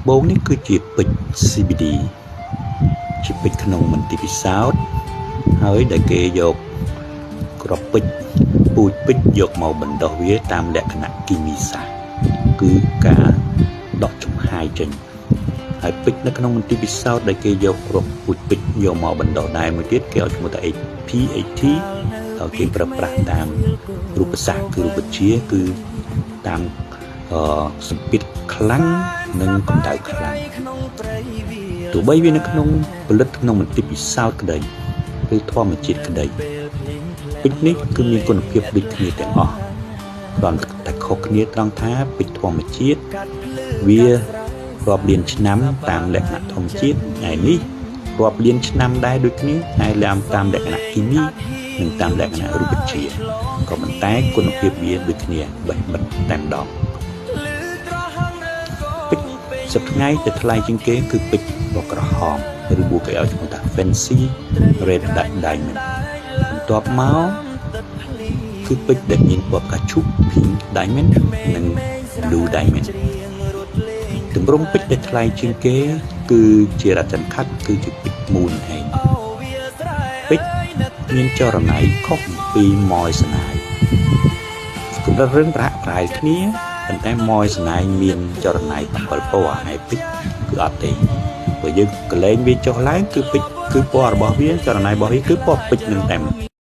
ត្បូងនេះគឺជាពេជ្រ CBD ជាពេជ្រក្នុងមន្ទីរពិសោធន៍ហើយដែលគេយកគ្រាប់ពេជ្រពូជពេជ្រយកមកបណ្ដុះវាតាមលក្ខណៈគីមីសាស្ត្រគឺការដកចំហាយចេញហើយពេជ្រនៅក្នុងមន្ទីរពិសោធន៍ដែលគេយកគ្រាប់ពូជពេជ្រយកមកបណ្ដុះដែរមួយទៀតគេឲ្យឈ្មោះថា PAT ដោយគេប្រើប្រាស់តាមរូបសាស្ត្រគឺរូបវិទ្យាគឺតាមសម្ពាធខ្លាំងនិងកម្ដៅខ្លាំងទោះបីវានៅក្នុងផលិតក្នុងមន្ទីរពិសោធន៍ក្តីឬធម្មជាតិក្តីពេជ្រនេះគឺមានគុណភាពដូចគ្នាទាំងអស់គ្រាន់តែខុសគ្នាត្រង់ថាពេជ្រធម្មជាតិវារាប់លានឆ្នាំតាមលក្ខណៈធម្មជាតិឯនេះរាប់លានឆ្នាំដែរដូចគ្នាតែឡើងតាមលក្ខណៈគីមីនិងតាមលក្ខណៈរូបវិទ្យាក៏ប៉ុន្តែគុណភាពវាដូចគ្នាបេះបិទតែម្ដងពេជ្រសប្តាហ៍ថ្ងៃទៅថ្លៃជាងគេគឺពេជ្រពណ៌ក្រហមឬមួយគេឲ្យឈ្មោះថា Fancy Red Diamond បន្ទាប់មកគឺពេជ្រដែលមានពណ៌ផ្កាឈូក Pink Diamond និង Blue Diamond ទម្រង់ពេជ្រដែលថ្លៃជាងគេគឺជារតនខាត់គឺជាពេជ្រមូលឯងពេជ្រមានចរណៃខុសពីម៉យសណាយកម្រិតរឿងប្រហាក់ប្រហែលគ្នាប៉ុន្តែម៉យសណាយមានចរណៃ7ពណ៌ហើយពេជ្រគឺអត់ទេបើយើងកលែងវាចុះឡើងគឺពេជ្រគឺពណ៌របស់វាចរណៃរបស់វាគឺពណ៌ពេជ្រនឹងតែម្